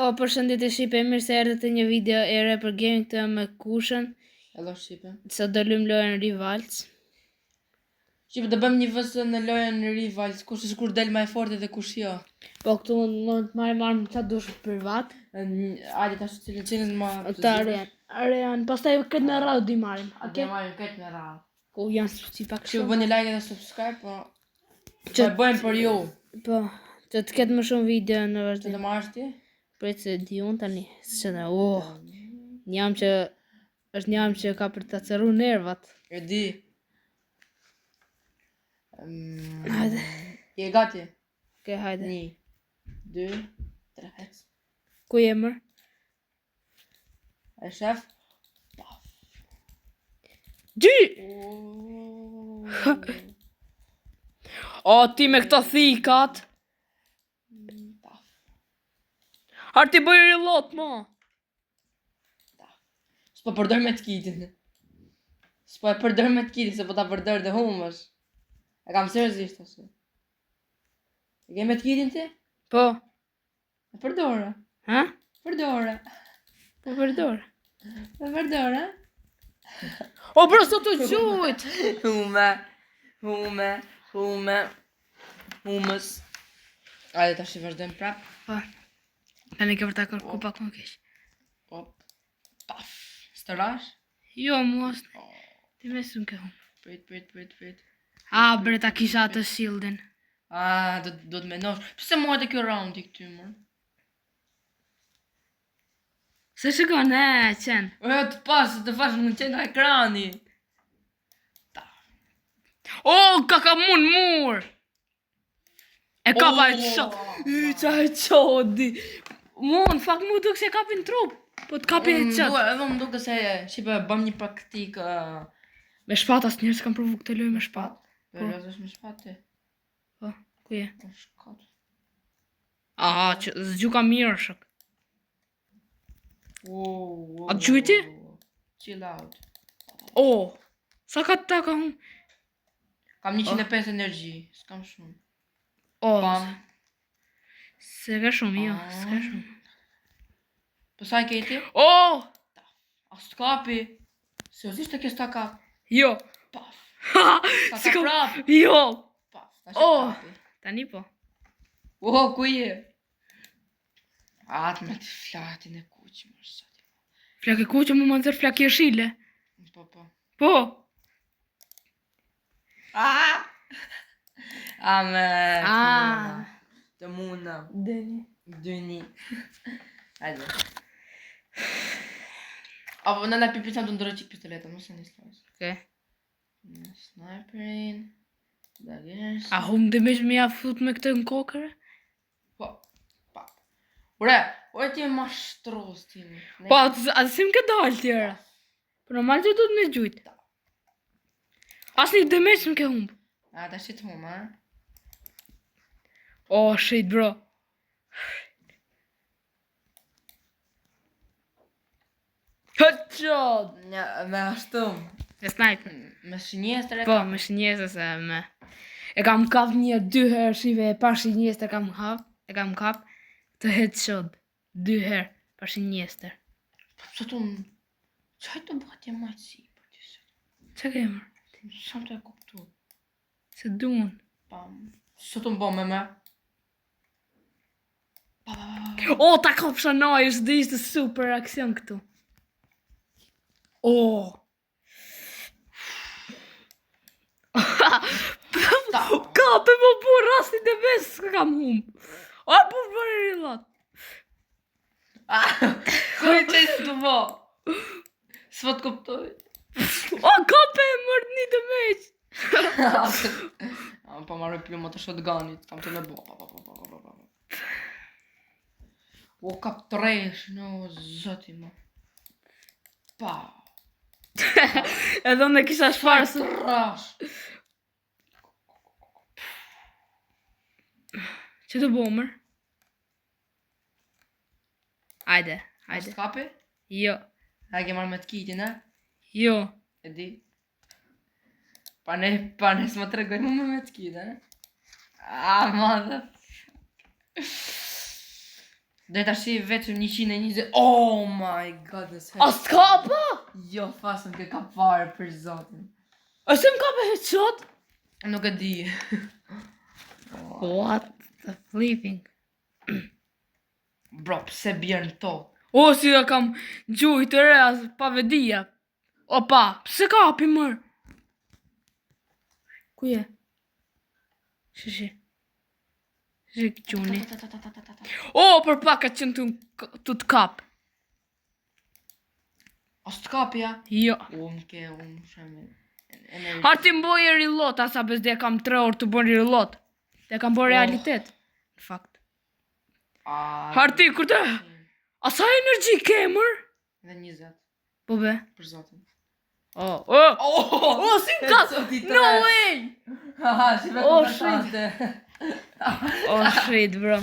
O, përshëndetje Shqipe, mirë se erdhët te një video e re për gaming të me kushën. Hello Shqipe. Sot do luajmë lojën Rivals. Shqipe do bëjmë një vs në lojën Rivals, kush është kur del më e fortë dhe kush jo. Po këtu mund të marrim armë ça dush privat. Hajde tash cilën cilën më Të arean. Arean, pastaj këtë me radhë do i marrim. Okej. Okay? Marrim këtë me radhë. Po janë si pak shumë. Ju bëni like dhe subscribe, po. Që po e bëjmë për ju. Po, që të ketë më shumë video në vazhdim. Të do marrësh ti? Prit se di unë tani, se në, oh, një armë që, është një armë që ka për të acaru nervat. E di. Um, hajde. Je gati? Okej, hajde. Një, dy, tre, hec. Ku je mër? E shef? Dy! O, ti me këto thikat! Arti bëj reload, mo! S'po përdor medkitin. S'po e përdor medkitin, se po ta përdor dhe humësh. E kam seriozisht tash. E ke medkitin ti? Po. E përdore. Ha? Përdore. Po përdor. E përdore. O bro, sot të gjujt! Hume, hume, hume, humës. Ajde, tash i vazhdojmë prap. Po. Tani ke për ta kërku pak më keq. Op. Paf. S'të rash? Jo, mos. Ti me së ke humë. Prit, prit, prit, prit. A, bre, ta kisha atë shieldin. A, do, do të mendosh. Pse mua të kjo roundi këty, mër? Se shikon, e, qen. E, të pas, të fash në qenë nga ekrani. Ta. O, ka ka mund mur! E kapa oh. e qo. Y, qa e qodi. Mu, në fakt mu duk se kapin trup. Po të kapi e qot. Edhe më duke se shqipe bëm një praktik uh... Me shpatë asnjëherë s'kam provu këtë lojë me shpatë. Po lozësh me shpatë ti. Po, ku je? Po shkot. Aha, që zgjuka mirë shok. Wow, wow, A të gjujti? Chill out. Oh, sa ka të ka hum? Kam 105 oh. energji, s'kam shumë. Oh. Pam. Se ka shumë, jo, s'ka shumë. Po sa e ke ti? Oh! A s'të kapi? Seriozisht e ke s'ta kap? Jo. Paf. Si ka prap? Jo. Paf. Oh. Tani po. Oh, ku je? Atë me të flatin e kuq, më sot. Flakë e kuqe mu më nxjerr flakë jeshile. Po, po. Po. Ah! Ame, Ah. të muna. Dëni. Dyni. Hajde. Apo në në pipi të ndërroj çik pistoletën, mos e nis lojës. Okej. Në sniperin. Daggers. A hum damage me ja fut me këtë në kokër? Po. Pa. Ure, ure ti ma shtros ti. Po, a, a si më ke dalë tjera? Po normal që duhet me gjujt. Asnjë damage më ke humb. A, ta shit hum, a? Oh shit bro. Headshot! Një, me ashtu. Me sniper. Me shënjestër e Po, me shënjestër se me... E kam kap një dy herë shive e pa shënjestër kam kap, e kam kap të headshot. Dy herë pa shënjestër. Po pse tu Çaj të bëhet e majtë si për ty sot? Çka ke mër? S'jam të e kuptu. Se duan. Pam. Sot të më me me. Pa, pa, pa, pa. O, ta kapsha naj, është dhe ishte super aksion këtu. O. Ta. Kape më bu rastin e mes s'ka kam hum. O, bu bërë reload. Ah, ku e qe së të bo? S'po të kuptoj. O, kape e mërë një damage. Ah, Po marrë plumat të shotgunit, kam të me bo. Pa, pa, pa, pa, pa, pa, pa. O, kap tresh, no, zoti më. Pa. Edhe unë e kisha shfarë së... Trash. Që të bo mër? Ajde, ajde. S'të kapi? Jo, A ke marrë medkitin, a? jo. E di. Pa ne, pa ne s'më tregoj mu me medkit, a? Ah, mother. Dhe tash i vetëm 120. Oh my goodness. A s'kapa? Jo, fasën ke ka fare për zotin. A se më kape headshot? Nuk e di. What the flipping? Bro, pse bjerë në tokë? O, si e kam gjujt të re, as pa vedia. Opa, pse kapi mër? Ku je? Shishi. Shishi gjuni. O, për pak ka qenë tu, tu të kap. A s'të kapi ja? Jo. U, më ke, u, më shemë. Harti më bëj reload, asa bezde kam 3 orë të bën reload. Dhe kam bërë Oh. realitet, në fakt. A, Harti, kur të... A sa energji ke, mër? Dhe 20, Po be. për zotin. Oh, oh. Oh, Oh, si më kap! No way! Haha, si vetëm Oh, oh, shit. Oh, shit, bro.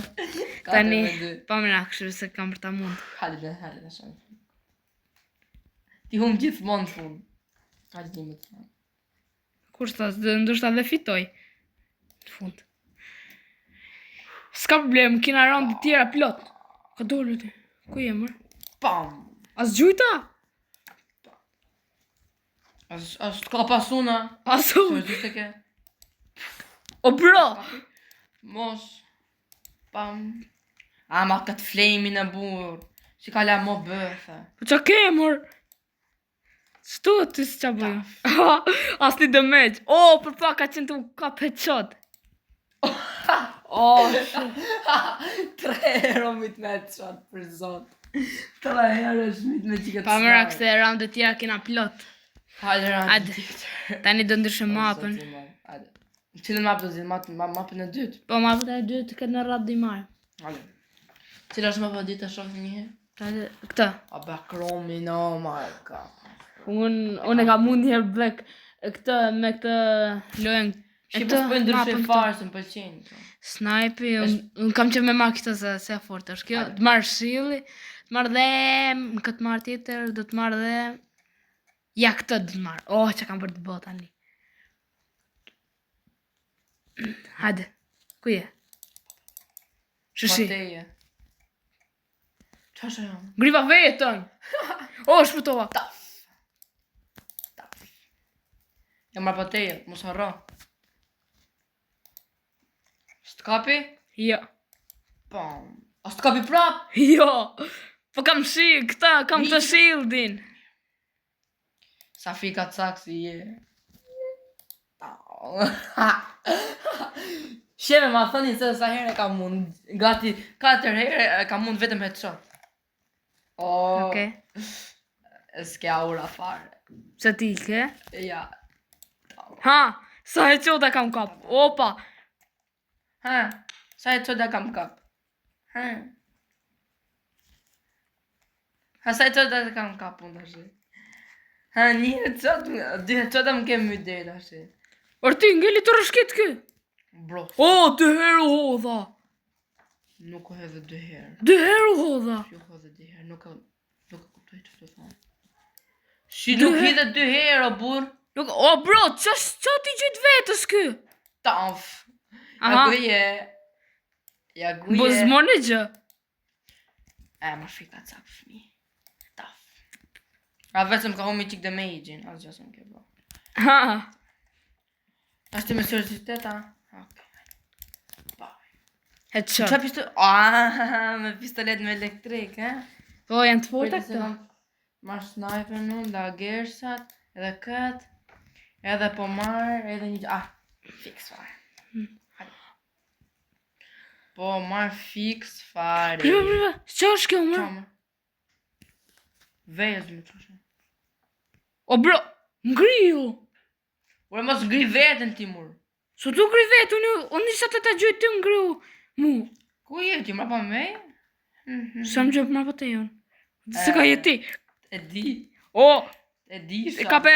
Tani, pa më na kështu se kam për ta mund. Hajde, hajde, tash. Ti hum gjithmonë në fund. Hajde, një më të thënë. Kur tha, dhe ndoshta dhe fitoj. Në fund. S'ka problem, kena raunde tjera plot. Ka dolu ti. Ku je mër? Pam! As gjujta? As, as të ka pasuna. As Se unë. më të ke. O bro! Mos. Pam. Ama këtë flamin e burr. Si ka la mo bëthe. Po qa ke mër? Ç'tu ty s'qa bëj? As një damage. O, për pak ka qenë tu kap headshot. Oh, shit. Tre herë o mit me headshot për zot. Tre herë është mit me qikët Pa mëra këse raunde tjera kena plot. Hajde raundi Hajde. tjetër. Tani do ndryshojmë mapën. Zoti im, Hajde. Cilën mapë do zgjidh? Mapën ma- mapën e dytë. Po mapën e dytë këtë në radhë di marr. Hajde. Cila është mapa e dytë ta shohim një herë? Hajde, këtë. A Backromin, oh my god. Unë unë e kam mund një herë Black këtë me këtë lojën. e Shqipës këtë po e ndryshoj mapën këtë. fare se më pëlqen. kjo. Snipe, unë un kam qenë me marr këtë se se e fortë është kjo. Hajde. Të marr shilli, të marr dhe në këtë marr tjetër, do të marr dhe Ja këtë do të marr. Oh, çka kam bërë të bë tani. Hajde. Ku je? Shushi. Po teje. Qa është ajo? Griva vetën. Oh, shpëtova. Taf. Taf. Ja marr po teje, mos harro. S'të kapi? Jo. Pam. A s'të kapi prap? Jo. Po kam shi, këta, kam këtë Hiq. shieldin. Sa fika cak si je. Sheve ma thëni se sa herë e kam mund, gati 4 herë e kam mund vetëm headshot. Oh, Okej. S'ke aura fare. Pse ti ke? Ja. Ha, sa e qota kam kap. Opa. Ha, sa headshot e kam kap? Ha. Ha, sa headshot e kam kap unë tash? Ha, një headshot, dy headshot më ke myt deri tash. Or ti ngeli të rëshkit ky. Bro, O, dy herë u hodha. nuk u hedhe dy herë. Dy herë u hodha. Jo hodhe dy herë, nuk e nuk e kuptoj çfarë do thonë. Si nuk herë- hidhet dy herë o burr? Nuk, o bro, qa qa ti gjyt vetës ky? Taf. Ja Aha. guje. Ja guje. Bo s'mon e gjë. E, më frika cak fëmi. Taf. A vetëm ka humi qik damage-in, asgjë s'm ke bë. Ha. Tash ti me seriozitet, a? Okej. Pa. Headshot. Qa pisto... Ah, me pistolet me elektrik, e? Po janë të forta Prit se këto. kam Marr sniper unë, dagersat, edhe kët, edhe po marr edhe një ah, fix fare. Hmm. Hajde. Po marr fix fare. Priva, priva. Qa është kjo mër? Qa më? Vezë më çështë. O bro, ngriu. Ure mos ngri veten ti mur. Su tu ngri vetë, unë unë isha të ta gjyt ty ngriu mu. Ku je ti mbrapa me? Mhm. Sa më gjë mbrapa te unë. Se ka je ti. E di, O, e di. e sa. kape.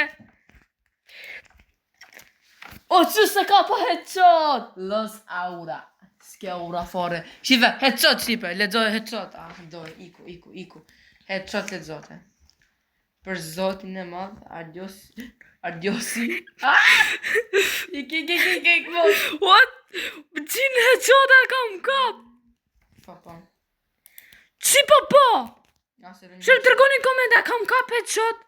O, që se ka pa headshot? Los aura. S'ke aura fare. Shife, headshot shife, lexoj headshot. Ah, doj, iku, iku, iku. Headshot lexote. Për zotin e madh, Ardios, Ardiosi. Ah! Ik, ik, ik, ik, ik, mos. What? Gjinë headshot e kam kap. Po, po. Si po po? Ja, se dhe një- Shë tregoni në komente, a kam kap headshot?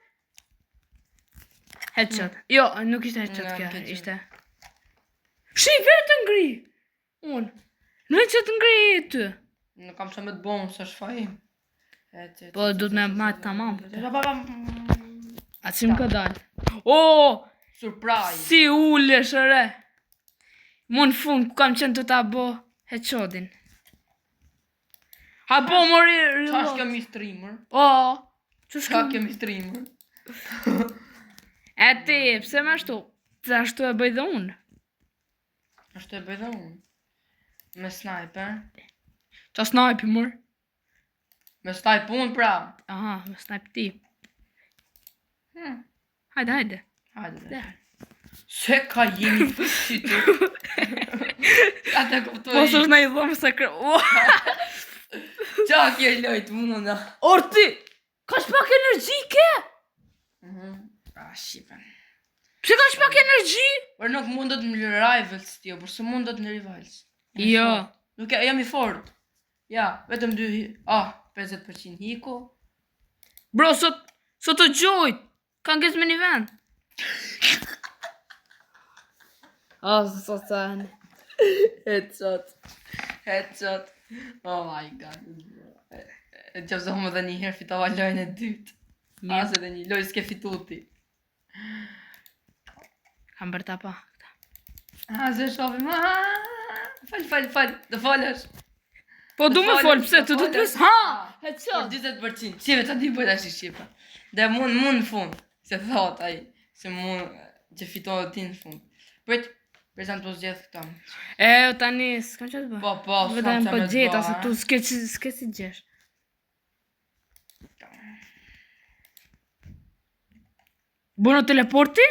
Headshot. Jo, nuk ishte headshot Nga, kjo, keq. ishte. Shi vetëm ngri. Unë. Në vend që të ngri ty. Nuk kam çfarë me të bëu, s'është faj. Et, et, Po, et, duhet et, me et, mat et, tamam. et, et, et, pa, pa, pa. A si më ka dalë? O, Surprise. si ulesh re. Mu në fund, ku kam qenë të ta bo headshotin. Ha po, mori Qa është reload. kjo mi streamer? O, që Qa shkë? kjo mi streamer? E ti, pse më ashtu? Se ashtu e bëj dhe unë. Ashtu e bëj dhe unë. Me sniper. Qa snipe, mor? Me sniper unë pra. Aha, me snipe ti. Hmm. Hajde, hajde. Hajde. Dhe. Se ka jemi si tu. Ka të kuptoj. Mos është në i dhomë se kërë. Oh, Qa kjo lojt muna? Or ti, ka shpak energji ke? Mhm. Ah, shqipen. Pse ka shpak energji? Por nuk mundet në rivals ti, por se mundet në rivals. Jam i Jo. fort. Nuk e, jam i fort. Ja, vetëm dy, ah, 50% hiku. Bro, sot, sot të gjujt. Ka ngec me një vend. Oh, sot të anë. Headshot. Headshot. Oh my god. E, e qoftë se edhe një herë fitova lojën e dytë. Mirë. As edhe një lojë s'ke fitu ti. Kam bërë ta pa. Ah, se shohim. Ah, fal, fal, fal. Do folësh. Po du me fol, pse do të du të folësh. pes? Ha! Ah, Për Headshot. 40%. Shqipe, ta di bëj tash shqipe. Dhe mund, mund në fund. Se thot ai, se mund që fitohet ti në fund. Prit, prit sa të po zgjedh këto. E, tani, s'kam që të bëj. Po, po, s'kam Vetëm çfarë po me të gjeta, bë, se a? tu s'ke s'ke si gjesh. Bënë teleporti?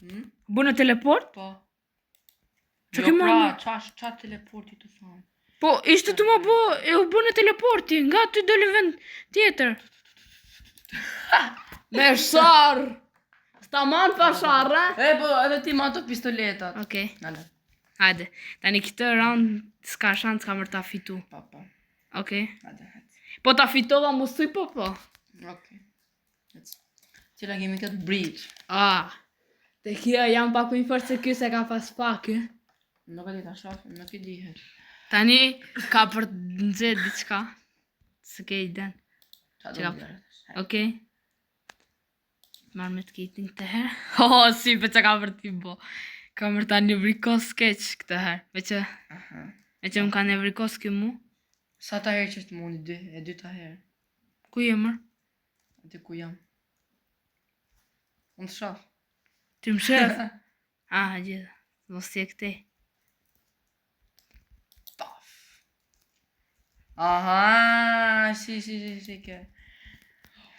Hmm? Bënë teleport? Po. Që Jo, ke pra, marrë? qa, qa teleporti të thonë? Po, ishte të më bo, e u bënë teleporti, nga ty doli në vend tjetër. Me shar! S'ta man pa shar, e? E, po, edhe ti ma ato pistoletat. Okej, Nale, hajde. Tani këtë round s'ka shans ka mërë ta fitu. po, po. Okej. Hajde, hajde. Po ta fitova, mos thuj po po. Okej. Hec. Cila kemi këtë bridge. Ah. Te kjo jam pak më i fortë se ky se ka pas pak, e. Nuk e di ta shohim, nuk i dihet. Tani ka për të nxehtë diçka. S'ke iden. Qa do Qka- të tash? Okej. Marr me të kitin këtë herë. Oh, si pe që ka për t'i bo. Ka për ta nevrikos keq këtë herë. Me që, Aha. me që më ka nevrikos ky mu. Sa ta herë që është mundi dy, e dyta herë. Ku je mër? Aty ku jam. Unë të shoh. Ti më shef? Ah, gjithë. Mos je këtej. Paf. Aha, si, si, si, si, ke.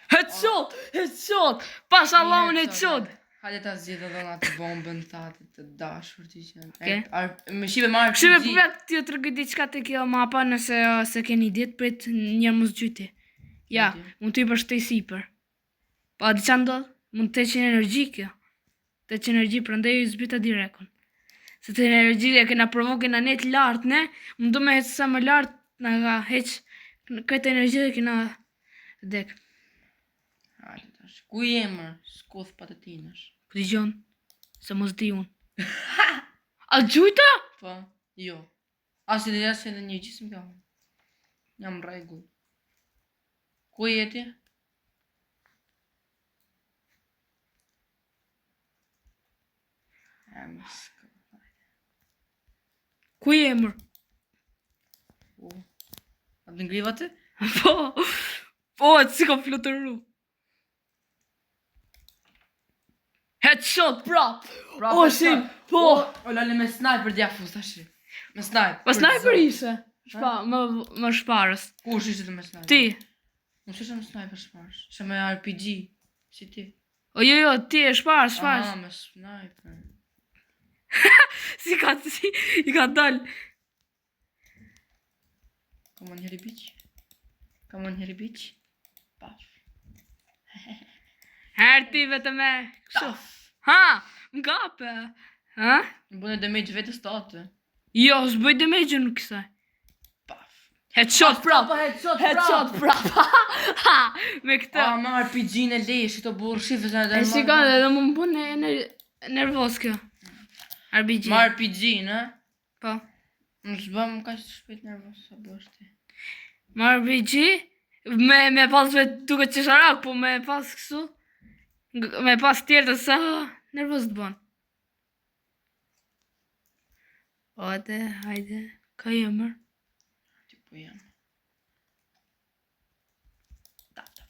Headshot! Headshot! Pas Allahun headshot! Hajde ta zgjidh edhe unë atë bombën tate të dashur ti që. Okej. Me shive marr Shive po vetë t'ju tregoj diçka te kjo mapa nëse uh, se keni ditë prit një mos gjyti. Ja, Okej. mund t'ju përshtej sipër. Po a di ç'a ndodh? Mund të heqin energji kjo. Të heqin energji, prandaj ju zbyta direkun. Se të energji e kena provu kena net lart ne, mund do me hec sa më lart na ka heq këtë energji dhe kena dek. Hajde tash. Ku je mër? Skuth patatinësh. Po dëgjon se mos di unë. A gjujta? Po, jo. As edhe as edhe një gjysmë kam. Jam në rregull. Ku je ti? E, më s'ka. Ku je mër? U. A të ngriva ti? Po. Po, si ka fluturu. Headshot prap. Prap, O, headshot. si, po. O, o lale me sniper dja fus tash. Me sniper. Po Për sniper zot. ishe. Shpa, më më shparës. Kush ishte me sniper? Ti. Unë s'isha me sniper shparës. Isha me RPG. Si ti. O jo jo, ti e shparës, shparës. Ah, me sniper. Si ka si i ka dal. Come on, here bitch. Come on, here bitch. Paf. Her ti vetëm e kështu. Paf. Ha, më kape. Ha? Më bënë damage vetes tate. Jo, s'bëj damage në kësaj. Paf. Headshot prap. Pa headshot prap. Headshot prap. Ha, me këtë. A, me RPG-n e leshit o burrë, shife se E shikon edhe më më bën e nervoz kjo. RPG. Ma RPG-n, e? Po. Më s'bëm kaq shpejt nervoz sa bësh ti. Me RPG me me pas vetë duket qesharak, po me pas kështu me pas tjerë të sa nervoz të bën. Ode, hajde, ka jemër. Ti po jam. Ta, ta.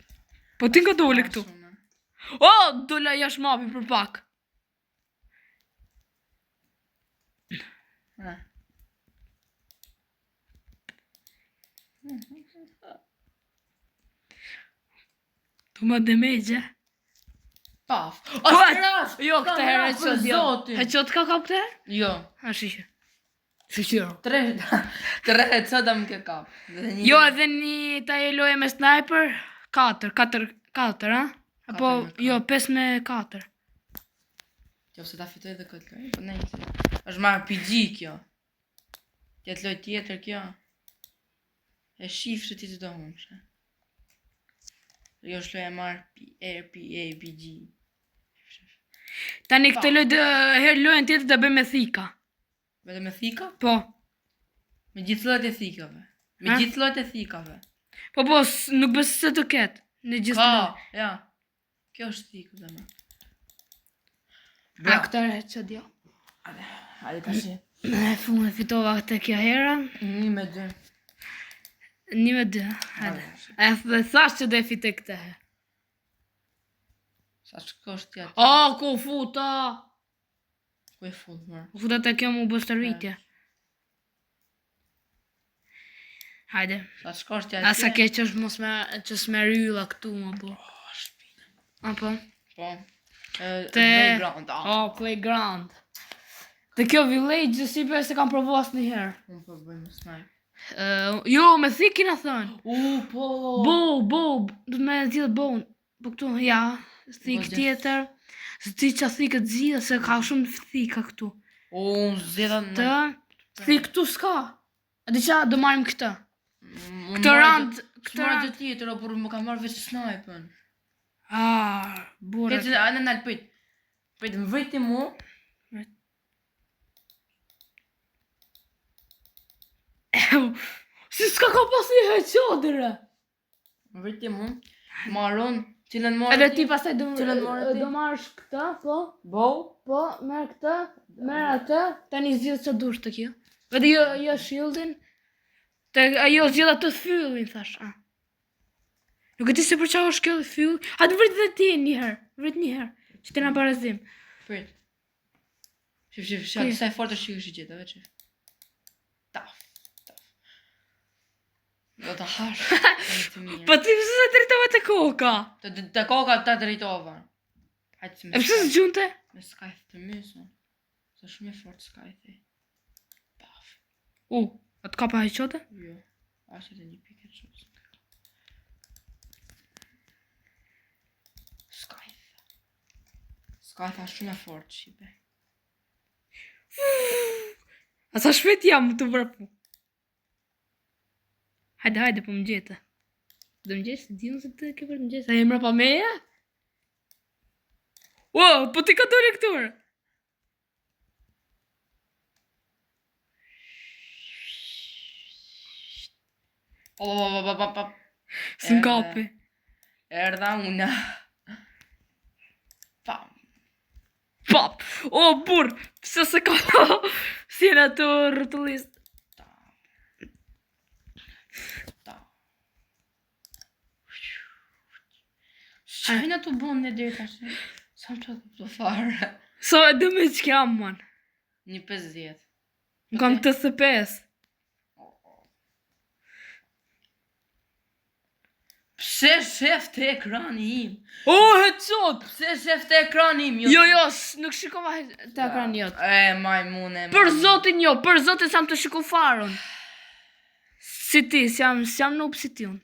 Po ti nga dole këtu? Shumë. O, dola jashtë mapi për pak. Ha. Tu ma damage, e? Paf. Po, O, ras! Jo, këtë herë e headshot, jo. Headshot ka kap këtë herë? Jo. Ha, shiqe. Shiqe. Tre, tre headshot më ke kap. Dhe një- Jo, edhe një ta e loje me sniper, 4, 4, 4, a? Apo, Katër me katër. jo, 5 me 4. Jo, se ta fitoj edhe këtë lojë, po nejse. Është marrë RPG kjo. Tjetë lojë tjetër kjo. E shifë që ti të do humshe. Jo është lojë e marrë P, R, P, A, B, G. Tani këtë lojë dë, herë lojën tjetër do bëjmë me thika. Vetëm me thika? Po. Me gjithë llojet e thikave. Me Ha? gjithë llojet e thikave. Po po, nuk besoj se do ketë në gjithë Ka, lojë. ja. Kjo është thikë dhe më. A këtë herë që dio. Hajde tash. E fund e fitova këtë kjo hera. 1 me 2. 1 me 2. Hajde. E dhe thash që do e fitoj këtë herë. Sa shkosh ti aty? O, ku futa? Ku e fut më? U futa te kjo mu bë stërvitje. Hajde. Sa shkosh ti aty? A sa keq është mos me që s'me rylla këtu më po. Oh, shpinë. Apo? Po. E, Te- Playground. ah. Oh, playground. Te kjo village si për se kam provu asnjëherë. Unë po bëj me snipe. Uh, jo, me thikë kina thënë. U, po. Bow, bow, do të me zgjidh bow. Po këtu, ja, thikë Po, tjetër. S'di qa thikë të zgjidh, se ka shumë thika këtu. U, unë zgjidha në... Të, thikë këtu s'ka. A di qa, do marrim këtë. Unë Këtë marr rand, gjë- këtë S'marr rand. gjë tjetër, o, por më ka marrë veç snipen. Ah, burrë. Këtë, a, në nal, prit. Prit, më vriti mu. Si s'ka ka pas një headshot re. Më vriti mu. Maron, cilën morë Edhe ti pastaj do Cilën more ti? do marrësh këtë, po. Bow? Po, merr këtë, merr atë, tani zgjidh çfarë dush të kjo. Vetë jo jo shieldin. Te ajo zgjidh atë fyllin thash. Ah. Nuk e di se për çfarë është kjo fyll. Hajde vrit edhe ti një herë, vrit një herë, që të na barazim. Prit. Shif, shif, shif, Ku je? sa e fortë është që kështë gjitha, veç shif. Taf, taf. Do ta hash. Të mirë. Po ti pse se drejtove te koka? Të, të, të koka ta drejtova. Hajde se me E pse s'gjunte? Me skajth të mysën. Se shumë e fort skajthi. Paf. U, a të kapa headshot? Jo. As edhe një pikë e shumë. Skajth. Skajth është shumë e fort, shipe. A sa shpejt jam të vrapu. Hajde, hajde, po më gjete. Do më gjesh, di unë se të ke për të më gjesh. A je mbrapa meje? Ua, po ti ka dole këtu. ore. Pa, pa, pa, pa, pa, pa. S'më Erdha. kapi. Erdha una. Pam. Pap. O, burr, pse se ka si në ato rrotullist. Ta. Ta. Çfarë të bën ne deri tash? Sa më të kupto fare. Sa e dëme që kam, man. Një 50. Më kam 85. Pse shef të ekrani im? O, headshot! Pse shef të ekrani im? Jo, jo, nuk shikova të ekrani jot. E, majmune. Për zotin jo, për zotin s'jam të shiku farën. Si ti, s'jam, s'jam noob si ti unë.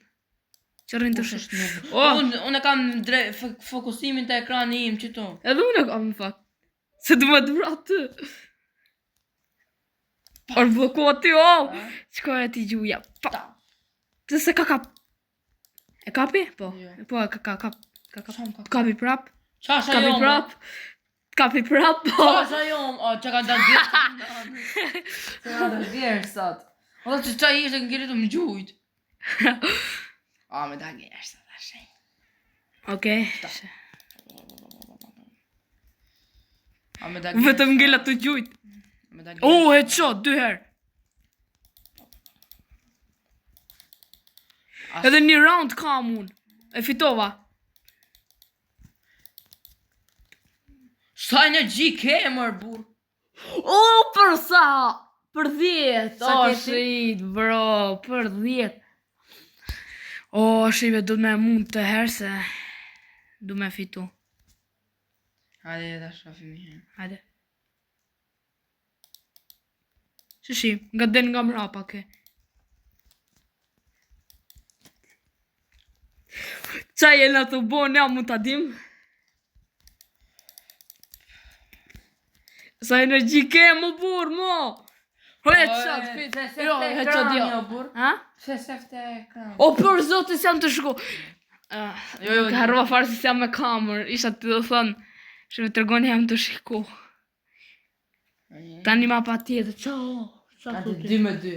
Që rrin të Kush shih. është noob? Oh. Unë unë e kam dre, fokusimin te ekrani im qëtu. Edhe unë e kam në fakt. Se du më të vra ty. Or blokua ty, oh! Qka e ti gjuja? Pa. Ta. Pse se ka kap? E kapi? Po. Jo. Po, e ka ka kap. Ka kap. Sa më ka Kapi prap. Qa është Kapi ajo? mo? prap. Kapi prap. Po. Qa është ajo? O, që ka dalë djerë. Që ka dalë djerë sot. O, që qa ishte në të më gjujt. O, me dalë djerë sot, tash. Okej. A me dalë Vetëm ngela të gjujt. Me dalë Oh, headshot dy herë. As- Edhe një round kam unë. E fitova. Sa energji ke, mër burr? O, për sa? Për 10. Sa O, ke ti? shit, bro, për 10. O, shive, du me mund të herë se du me fitu. Hajde, ta shohim një herë. Hajde. Shishi, nga den nga mrapa ke. Qa jena të bo, ne mund ta dim? Sa energji ke, më burr, mo! Headshot, fit. Pse se Jo, fte headshot, ekran, jo. jo, burr? Ha? Pse se fte ekran? O, për zotin se jam të shku. Uh, Jo, jo, jo, harrova fare se jam me kamerë. Isha të do thënë, që me tregoni jam të shiku. Tani ma pa tjetër, qa o? Qa Hajde, thotë? dy me dy.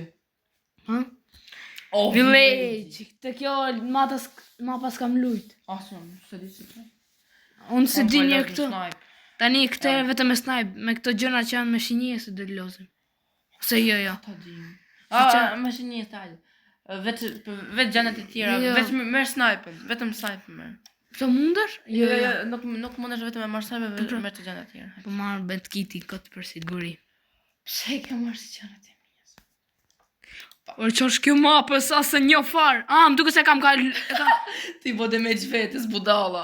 Ha? Oh, Village, këtë kjo mapa mapa s'kam lujt. Asë, s'e di si që. Unë se Unë di po një lozim këto. snipe. Tani këtë herë vetëm me snipe, me këto gjëra që janë me shinje se do të lozim. Ose jo, jo. Ta di. Si që- A, më shë një hajde. Vetë vetë gjërat e tjera, Jo. vetë merr snipen, vetëm snipe merr. Pse mundesh? Jo, jo, jo, nuk nuk mundesh vetëm me marr snipe, Po, pra. vetëm merr të gjërat e tjera. Po marr bedkiti kot për siguri. Pse e ke marrë si gjërat e mia? Por që është kjo mapë sa se një farë. Ah, më duket se kam kal... e kam... Ti bo damage vetes budalla.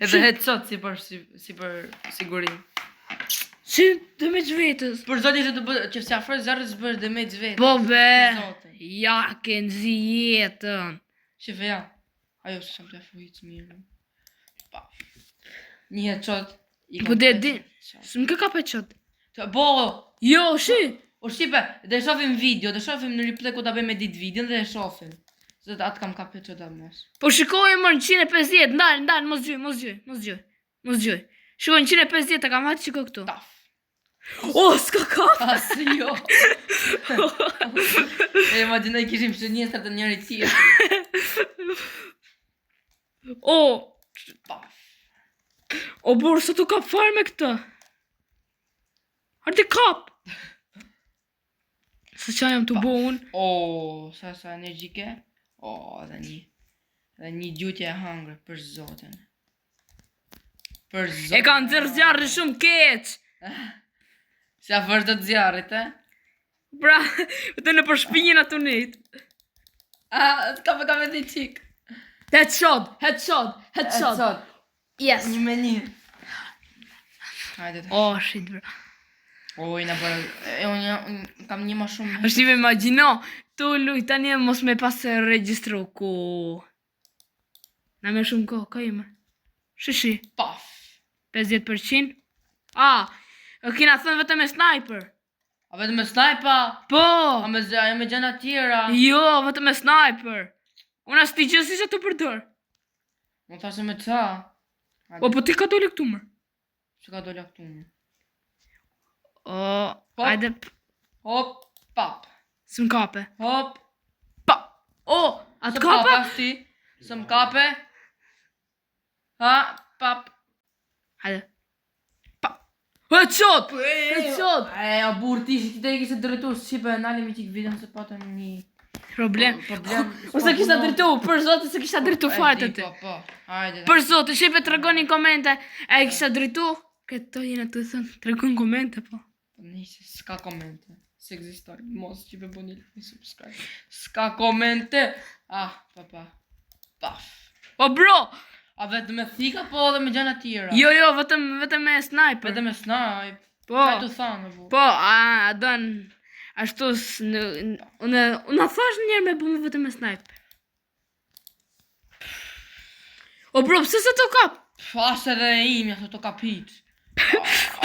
Edhe headshot si për si, si për siguri. Si damage vetës. Për zotin se të bë, që si afroj zjarrit s'bësh damage vetes. Po be. Për zotin. Ja, ke nxi jetën. Shife ja. Ajo se sam të afroj të mirë. Pa. Një headshot. i Po kam dhe pesë di. headshot. S'më ke kap headshot. Të- Bo, Jo, shi. O shqipe, dhe shohim video, dhe shohim në replay ku ta bëjmë edit videon dhe e shohim. Se atë kam kap headshot a mos. Po shikoj më 150, ndal, ndal, mos gjy, mos gjy, mos gjy. Mos gjy. Shikoj 150 e kam hajtë shikoj këtu. Taf. O, s'ka kap. As jo. e imagjinoj kishim shënjestra të njëri tjetrit. O, Paf. o burr, sa tu kap fare me këtë? Hajde kap. Se qa jam të bo unë? O, sa sa energjike. O, edhe një. Edhe një gjutje e hëngër për zotin. Për zotin. E ka nxjerr zjarri shumë keq. Si afër të zjarrit, e? Pra, vetëm në përshpinjen aty nit. A, ka për ka me një qik. Headshot, headshot, headshot. Headshot. Yes. Një me një. Hajde tash. Oh, shit, bro. O, i na bërë... E, unë ja- unë kam një ma shumë... Është i imagjino, tu luj tani e mos me pas regjistru ku. Na me shumë kohë, ka ime. Shishi, Paf! 50%. A, e kina thënë vetëm me sniper. A vetëm me snipa? Po, A me, zë- a me gjëna tjera? jo, vetëm me sniper. Unë as ti gjë si sa të përdor. Unë thashë me qa? O, po ti ka doli këtu mër. Që ka dola këtu më? O, Hop. hajde, p- Hop, pap. s'më kape. Hop. Pa, o, a të S'më kape? kape as ti. S'më kape. Ha, pap. Hajde. Pa. Headshot! Headshot! E, a burr ti si ti të kishe drejtu shqipe, nalemi mi qik videon se patëm një Problem. problem. Ose kisha drejtu, për zotin se kisha drejtu E fare di, të ty. Po, po. Hajde. Për zotin, shipe tregoni në komente. A e kisha drejtu? Këto jena të thënë, tregoni në komente po. Nëse s'ka komente. S'ekzistojnë. Mos që bëni like, një subscribe. S'ka komente. Ah, pa pa. Paf. O bro, A vetëm me thika po edhe me gjëra tjera? jo jo, vetëm vetëm me sniper. Vetëm me snipe. Po. Ka të thanë bu. Po, a, a don ashtu s- në unë unë thash një herë me bëmë vetëm me sniper. O bro, pse se të kap? Pf, as edhe e imja, se to ka piç.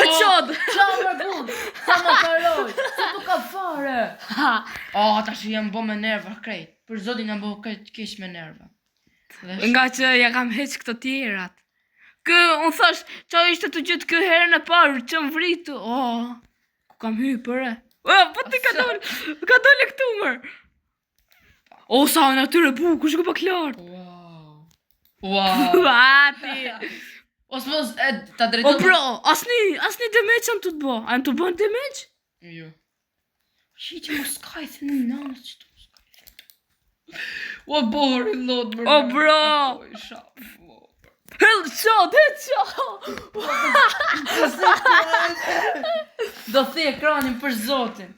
Headshot! Qa më burr? Sa më karoj? Sa tu ka fare? Ha. Oh, tash jam bo me nerva krejt. Për zotin jam bo krejt keq me nerva. Dhe Nga që ja kam heq këto tjerat. Kë, unë thash, qa ishte të gjithë kë herën e parë që më vritu. Oh, ku kam hy për e? Oh, po ti ka dalë, ka dalë këtu mër. O, sa natyrë e bukur, shiko pak lart. Wow. Wow. Ati. Ose mos e ta drejton. O bro, asni, asni damage jam të të bo. A jam të bën damage? Jo. Shi që mos ka i thënë nënës që të mos ka i thënë. O bori lot mërë. O, bro. Headshot, headshot. Do the ekranin për zotin.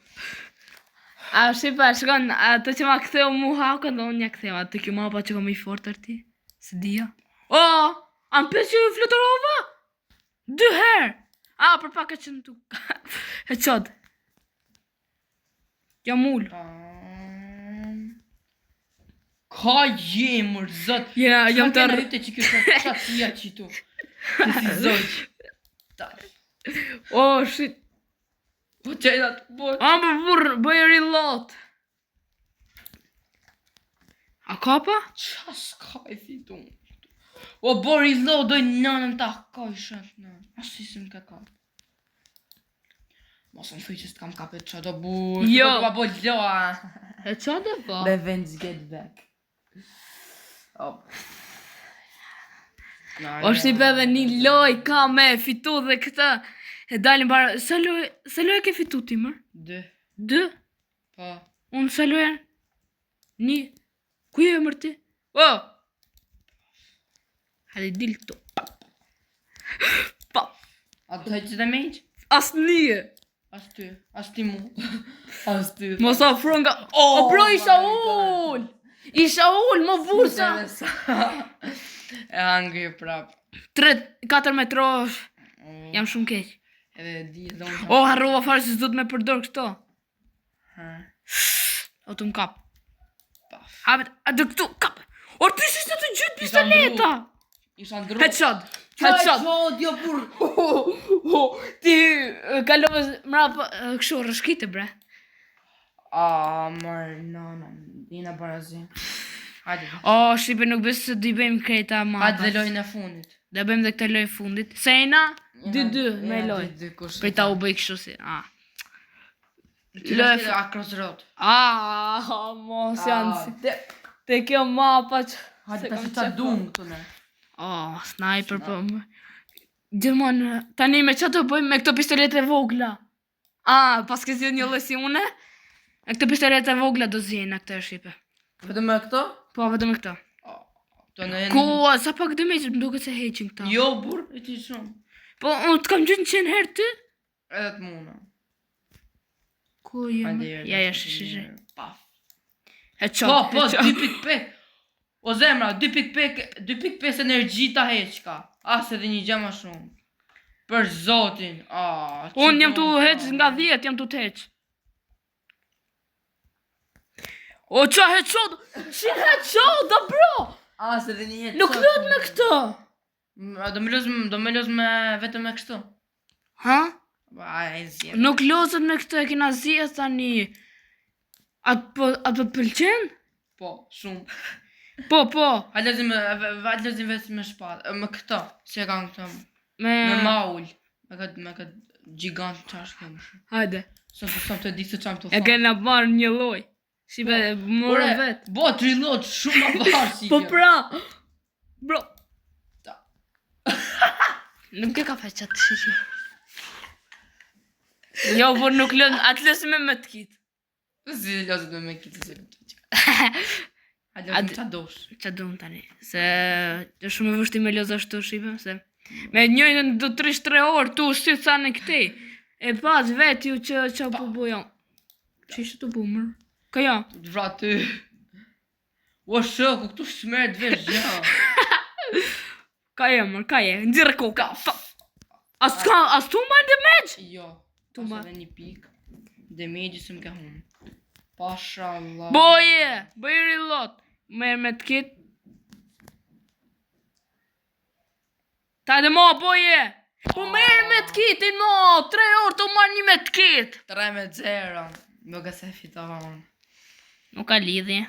A shipa, shkon, atë që ma ktheu mu hakën dhe unë ja ktheva. Atë kjo mapa që kam i fort ti. Se dia. O, a më pes që ju fluturova? Dy herë. A, për pak e që në tu. Headshot. Jam ul. Ka je mër zot. Ja, jam të Çka kena hyte që kjo qa qa tia qitu. Që si zot. Ta. O, shit. Po qena të po. A, më burr, bëj reload. A kapa? Qa s'ka i fitu. O bori lo doj nënën ta kojshën. Asi si më ka kap. Mos më thuj që s'kam kapet qa do bu. Jo. Do bo loa. E qa dhe po? Revenge get back. Oh. O shqipe edhe një loj ka me fitu dhe këtë E dalim para Sa loj, sa loj ke fitu ti mër? Dy. Dy? Po. Unë sa loj janë? Një Ku je mër ti? O! Hajde dil këtu Pa A do të heqë damage? As një As ty, as ti mu. As ty. Mos afro nga O bro isha my God. ul Isha ul, më vursa E hangri prap. 3, 4 metrosh Oh, Jam shumë keq Edhe e di edhe unë. O, harrova fare se s'du të me përdor këto Ha. O të më kap Paf. Hapet, a do këtu, kap. Or ti si të gjithë Isha ndru. pistoleta. Isha ndru. Headshot. Headshot. Headshot, jo burr. Ti e, kalove mrapa e, kështu rrëshkite bre. A, mër, no, no, jena barazi. Hajde. O, shqipe nuk besoj se do i bëjmë krejta ma. Hajde dhe lojën e fundit. Do bëjmë dhe këtë lojë fundit. Se jena 2-2 me Jena lojë. 2-2 kush. Për ta u bëj kështu si. A. Lojë Lojë e Across Road. A, mos janë si. Te kjo mapa që Hajde se tash kam ta qef. dum këtu ne. Oh, sniper po. më- Gjithmonë, tani me çfarë do bëjmë me këto pistolete vogla? A, pas ke zgjedh një lloj si une? Me këto pistolete vogla do zgjejnë këtë shqipe. Vetëm me këto? Po, vetëm me këto. Oh, Këto në Ku, sa pak damage më duket se heqin këto. Jo burr, e ti shumë. Po, unë të kam gjetë 100 herë ty? Edhe të muna. Ku jam? Hajde. Ja, ja, shi, shi, shi. Paf. Headshot, Po, po, headshot. 2.5. O zemra, 2.5, 2.5 energji ta heq ka. As edhe një gjë më shumë. Për zotin. Ah, që Unë jam tu do- heq nga 10, jam tu të heq. O, qa headshot? Qin headshot, da bro! As edhe një headshot. Nuk luhet me këto! A do më loz, do më loz me vetëm me kështu. Ha? A e zgjedh. Nuk lozet me këtë, e kena zgjedh tani. A të po, a të pëlqen? Po, shumë. Po, po. Hajde lozim, hajde lozim vetëm me shpatë, me këto, si e kanë këto, Me... me maul, me këtë me këtë gjigant çfarë kjo më shumë. Hajde. Sot po s'kam të di se çam të E thonë. kena marrë një lloj. Si be, morë Ore, vet. Bo, trilot, shumë ma parë si Po kjo. pra. Bro. Ta. Nuk e ka fe qatë shiqi. Jo, por nuk lën, atë lësë me me të kitë. Si lozit me me kitë si lozit. Hajde A lozim d- qa dosh. Qa duam tani? Se është shumë e vështirë me loz ashtu shqipe, se me njëjtën do të rish 3 orë tu si tha në këtej. E pas vet ju që që po bojon. Që ishte të bumër? Ka ja? Të vra ty. O shoku, këtu s'merr të vesh gjë. Ka je mër, ka je. Nxirre koka. Fa. As ka, as tu marr damage? Jo. Tu as ma- edhe një pikë. Damage s'm ka hunë. Pasha Allah. Boje, bëj reload. Merr me të kit. Ta dhe mo, boje. Po merr medkitin mo, 3 orë të marr një medkit. 3 me 0. Më se fitova unë. Nuk ka lidhje.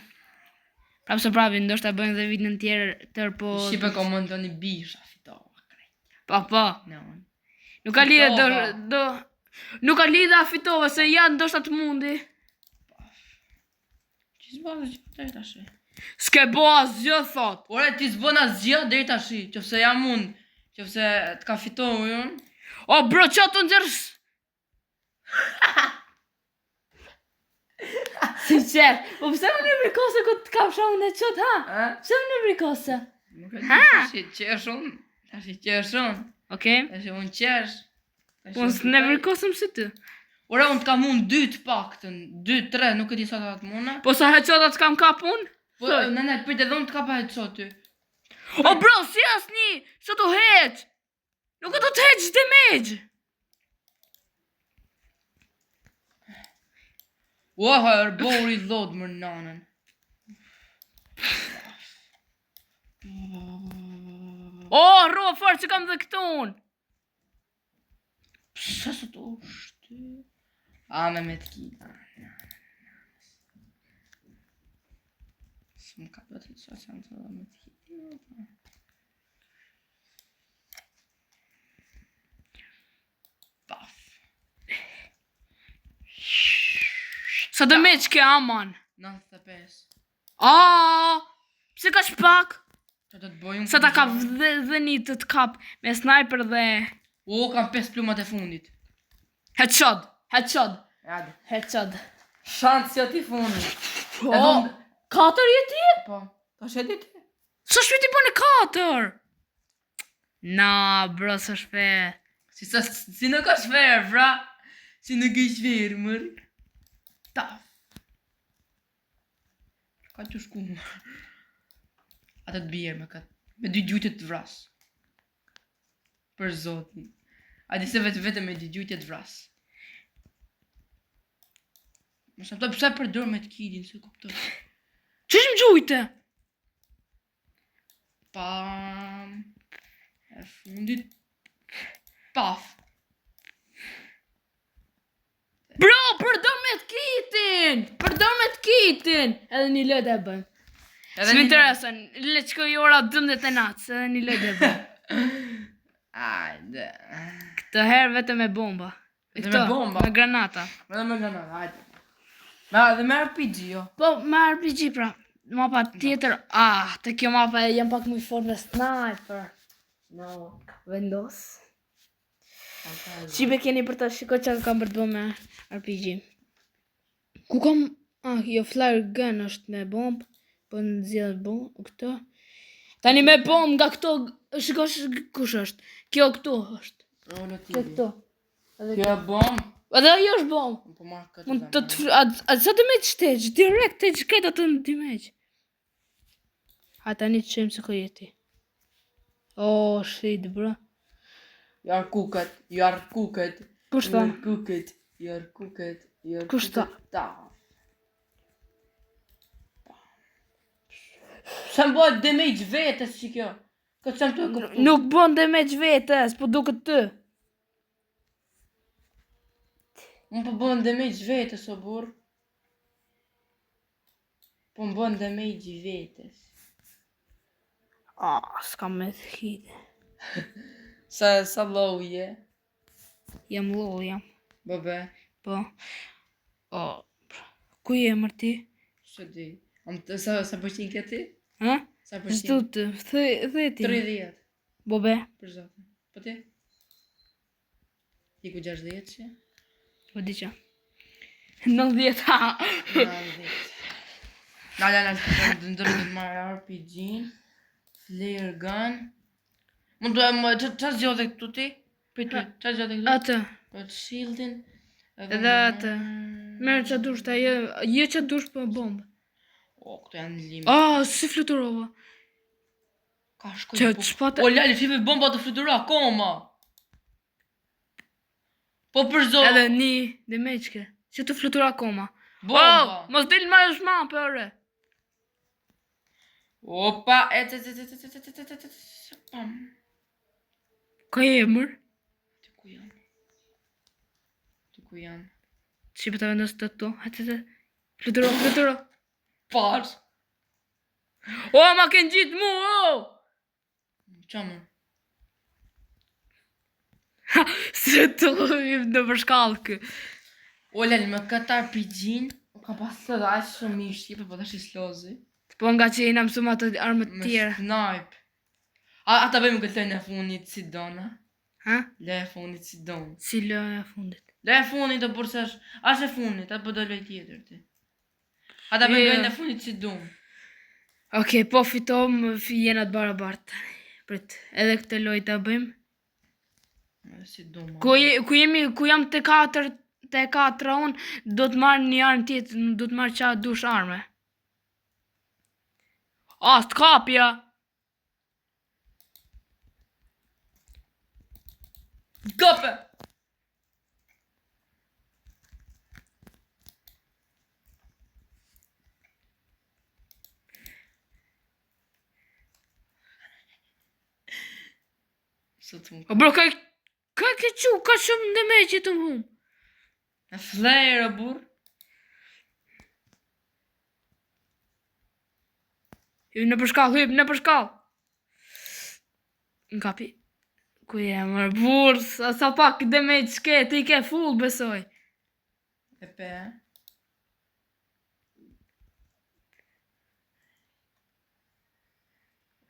Prapë se prapë, ndoshta bëjnë dhe vitin tjetër tër po... Shqipe komentoni bisha fitova. krejt. Po, po. No. Nuk ka lidhje do, Fitova. do... Nuk ka lidhje a fitova, se ja ndoshta të mundi. Ti s'bën asgjë deri tash. S'ke bo asgjë, thot. Ore ti s'bën asgjë deri tash, qofse jam unë, qofse të ka fituar unë. O, bro, qa të nxjerrës? Si qef, po pse më nevrikose ku të kapsha unë e qëtë, ha? Ë? Pse më nevrikose? Nuk e di, Ha? tash i qesh unë. Tash i qesh unë. Okej, Tash unë qesh. Tash unë fitoj. s'nevrikosëm si ty. Ore unë të kam unë dy të paktën, dy, tre, nuk e di sa ta të muna. Po sa headshota të kam kap unë? Po, Thoj. ne, ne, prit edhe unë të kapa headshot ty. O bro, si asnjë, sa të heq? Nuk do të heq damage. Ua, ha, bo reload më nanën. O, rro, fort që kam dhe këtu unë. Pse së të ushty? A, me me të kita. Së më ka të të që janë të dhe me të kita. Paf. Sa damage ke aman? 95. A, pse kaq pak? Që do të bëj unë? Sa ta kap dhe, dhe një të të kap me sniper dhe O, kam 5 plumat e fundit. headshot, headshot, Hajde. headshot. Shans jo ti fundit. Po, Edhe unë- katër je ti? Po. Tash e di ti? Sa shpejt i bën e katër? Na, bro, së shpejt. Si sa si nuk është fair, bra. Si nuk është fair, mër. Ta. Ka të shku. mër. Atë të bjerë me këtë. Me dy gjujtje të vras. Për zotin. A di se vetë vetë me dy gjujtje të vras. Mos e pse përdor me të kidin, se kuptoj. Qysh më gjujte? Pam. E fundit. Paf. Bro, përdor me të kitin! Përdor me të kitin! Edhe një lojë e bëjmë. Edhe S'më një- intereson, le të shkoj ora 12 e natës, edhe një lojë e bëjmë. Ajde. Këtë herë vetëm me bomba. Vetëm Këto, me bomba? Me granata. Vetëm me granat, hajde. Ma dhe me RPG jo. Po, me RPG pra. Mapa tjetër, ah, te kjo mapa jam pak më i fort me sniper. No. Vendos. Shqipe keni për të shiko që kam për të bë me RPG. Ku kam... Ah, jo, flare gun është me bomb. Po në zgjidh bomb, këto. Tani me bomb nga këto, shiko sh- kush është. Kjo këtu është. Unë ti. Kjo këtu. Edhe Kjo e bom. Edhe ajo është bomb. Unë po marr këtë. Mund të të a, a sa damage të direkt të krejt atë në damage. Ha tani të qojmë se ku jeti. Oh shit bro. Jar kuket, jar kuket. Kush tha? Jar kuket, jar kuket, jar Kush tha? kuket. Ta. Pse më bëhet damage vetes që kjo? Këtë që më të e kuptu. Nuk bën damage vetes, po duket ty. Unë po bën damage vetes o burr. Po më bën damage vetes. Ah, s'kam me të hit. Sa sa low je? Jam low, jam. Bëbe, Po. Oh. Ku je mër ti? s'e di. Am të, sa sa përqind ke ti? Ha? Sa përqind? S'du të, thë, thë ti. 30 Bobe. për zotin. Po ti? Ti ku 60 që? Po di që. 90 ha. 90. Na na na, do të të marr RPG-n, flare gun. Mund të më ç'a ç'a zgjodhe këtu ti? Prit, prit, ç'a zgjodhe këtu? Atë. Po të shieldin. Edhe atë. Merë që dush ta, jo, jo që dush po bombë. O, këto janë limit. Ah, si fluturova. Ka shkoj. Që po- ç'pate O lali, shife bomba të flutura akoma. Po për zot. edhe një damage ke. Që të flutura akoma. Bomba. Oh, mos dil më është ma për ore. Opa, e e e e e e e e e pam. Ka emër? Ku jam? Shqipe ta vendos të këtu. Hajde, hajde. Fluturo, fluturo. Par. O, ma ke ngjit mu, o! Qa më? Se të në përshkallë kë. O, lel, me këtë RPG-n, ka pas të dhe aq shumë mirë shqipe, po tash i slozi. Po nga që jena mësu me ato armët Me tjera. snipe. A, ata bëjmë këtë lojën e fundit si dona. Ha? Loja e fundit si dona. Si loja e fundit. Loja e fundit o burrë se është, as e fundit, apo do lojë tjetër ti. Ata bëjmë Jo. lojën e fundit si dum. Okej, po fitom, jena të barabartë. Prit, edhe këtë lojë ta bëjmë. Si dum. Ku, je, ku jemi, ku jam të katër, të katra unë, do të marr një armë tjetër, do të marr qa dush arme. A, s'të kapja! Gope! Sot më O bro, ka, ka ke qu, ka shumë ndeme që të më hum. Në flare, o burr. Hyp në përshkall, hyp në përshkall. Në kapi. Ku je, mërë burr, sa, sa pak damage ke, ti ke full, besoj. E pe.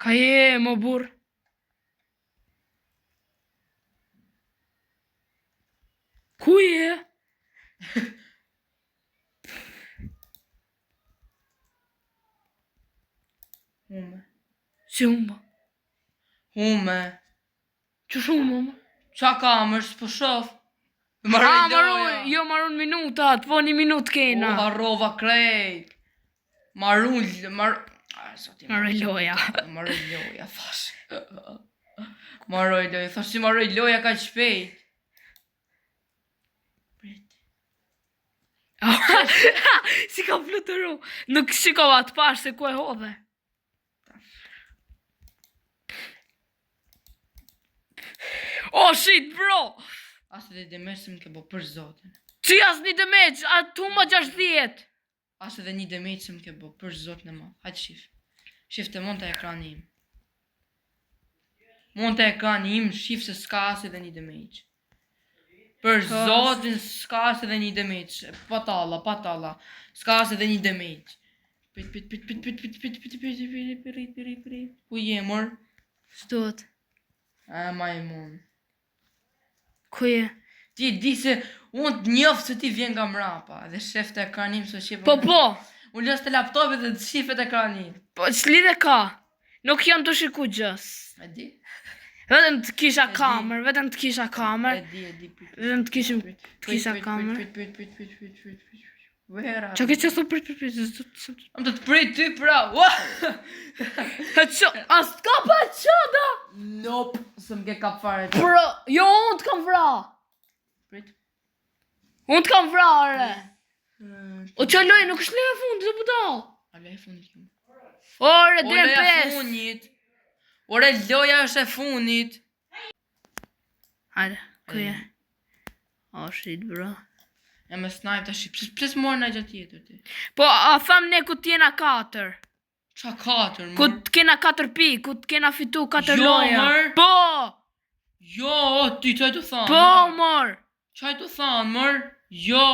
Ka je, mo burr. Ku je? Hume. Si humba? Hume. Që shumë, më? Qa ka, më është s'po shof. A, marun, jo marun minutat, po një minut kena. O, harrova krejt. Marun, mar... A, zoti, Maroj loja. Maroj loja, thash. Maroj loja, thash si maroj loja kaq shpejt. Prit. si ka fluturu. Nuk shikova të pash se ku e hodhe. Oh shit bro! As edhe damage se më ke bo për zotin. Që as një damage, a tu ma 60. As edhe një damage se më ke bo për zotin e madh. Hajde shif. Shif të mund të ekrani im. Mund të ekrani im, shif se s'ka as edhe një damage. Për Po. zotin s'ka as edhe një damage. Patalla, patalla. S'ka as edhe një damage. Prit, prit, prit, prit, prit, prit, prit, prit, prit, prit, prit, prit, prit. Ku je, mor? S'duhet. A, majmun. Ku je? Ti e di se unë të njoh se ti vjen nga mrapa dhe shef të ekranin se shif. Po po, Unë lës të laptopit dhe të shifet ekranin. po ç'lidhe ka? Nuk jam të shiku gjës. E di? Vetëm të kisha E di. kamer, vetëm të kisha kamer. E di, e di. Prit, Vetëm të kishim prit, të kisha prit, kamer. Prit, prit, prit, prit, prit, prit, prit, prit. Where are Qa ke që thë prit prit prit s'do të Am të të prit ty pra. Ua! Headshot, a s'ka pa headshot a? Nope, s'm ke kap fare. Bro, jo unë të kam vra. Prit. Unë të kam vra, ore. O që loj, nuk është loja e fundit, o budall. A loja e fundit kjo. Ore, O dre loja e 5. fundit. Ore loja është e fundit. Hajde, ku je? Oh shit, bro. Ja me snipe tash. Pse pse s'mor ndonjë gjë tjetër ti? Po, a tham ne ku t'jena 4? Qa katër, Ku mor? t'kena 4 pikë, ku t'kena fitu 4 Jo, loja. mor. Po, Jo, ti çaj të thanë. po, mor. Çaj të thanë, mor? Jo,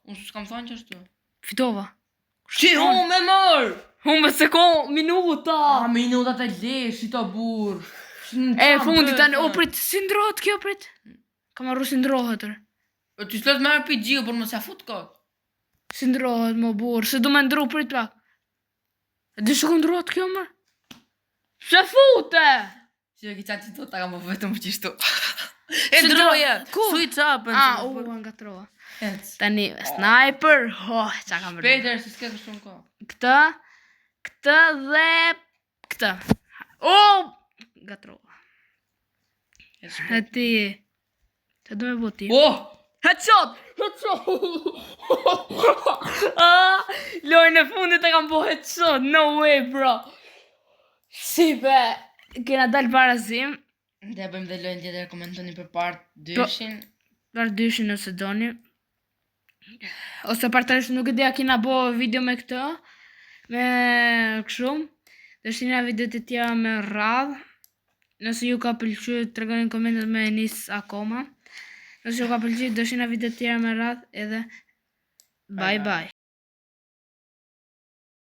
unë s'kam thanë qashtu. Fitova. Ti hume, mor! Humbe se ko minuta. A, minutat e leshit, o burr. E fundit tani, o prit, si ndrohet kjo prit? Kam marru si ndrohet. re. O, ti s'lot me RPG, por mos ja fut kot. Si ndrohet më burr, se du me ndru prit pak. E di se ku ndrohet kjo mër? Pse fute? Si e ki qatë që do ta kam po vetëm qishtu. E Si ndroje! ndro- Ku? Switch up! A, u, ngatrova. Ec. Tani, sniper, ho, qa kam bërë. Shpejt se s'ke kështu në kohë. Këtë, këtë dhe këtë. O, ngatrova. Ec E shpejt. ti, të du me bo ti. Oh! Headshot! Headshot! ah, lojën e fundit e kam bo headshot, no way bro. Shipe, kena dal barazim, Dhe bëjmë dhe lojën tjetër, komentoni për part dyshin. Par dyshin nëse doni. Ose partarisht nuk e di a kina bo video me këtë, me kështu. Do shihni video të tjera me radhë. Nëse ju ka pëlqyer, tregoni në komentet me nis akoma. Nëse ju ka pëlqyer, do shihni video të tjera me radhë edhe bye bye.